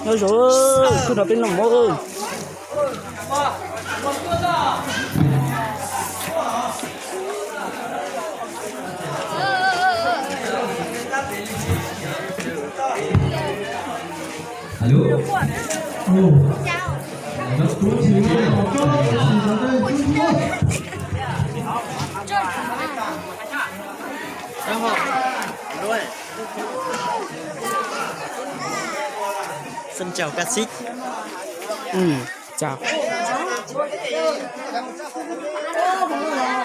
Nyob zoo, kuj nrog peb noj mov. Xin chào các sếp. Chào.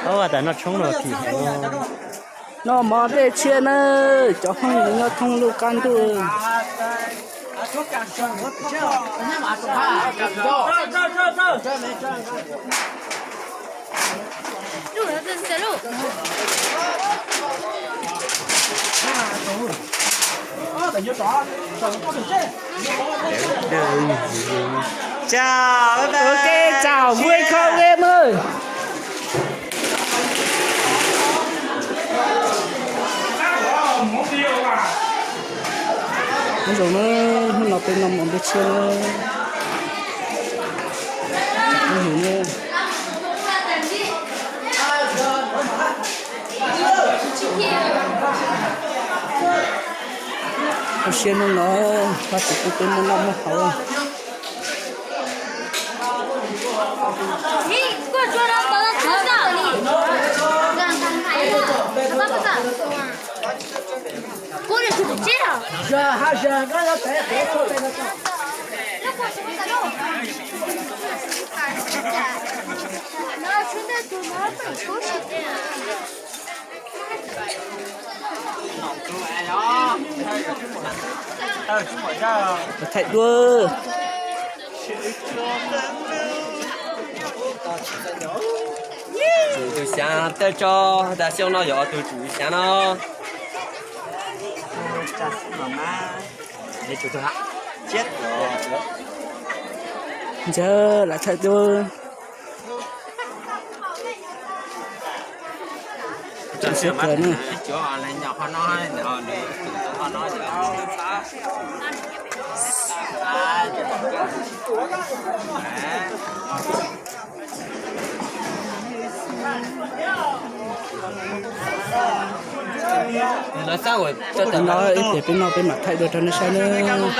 Ua tas noj tshoob no phim heev. Noj mov dej tshiab na, cov Hmoob nyob thoob lub qab ntuj. Chào, bye bye. Ok, chào vui không em ơi? Nyob zoo na, hnub no peb noj mov dej tshiab na. Nyob zoo na. Zoo siab hnub no, Vajtswv pub peb muaj noj muaj haus. Thaij duab. Tsum tus xyaav tawg tso, tas xyoo no yog tus tsum xyaav no. Ntxawg, lam thaij duab. Siab kawg na. Ib pliag peb noj peb mam thaij dua rau nej saib nawb.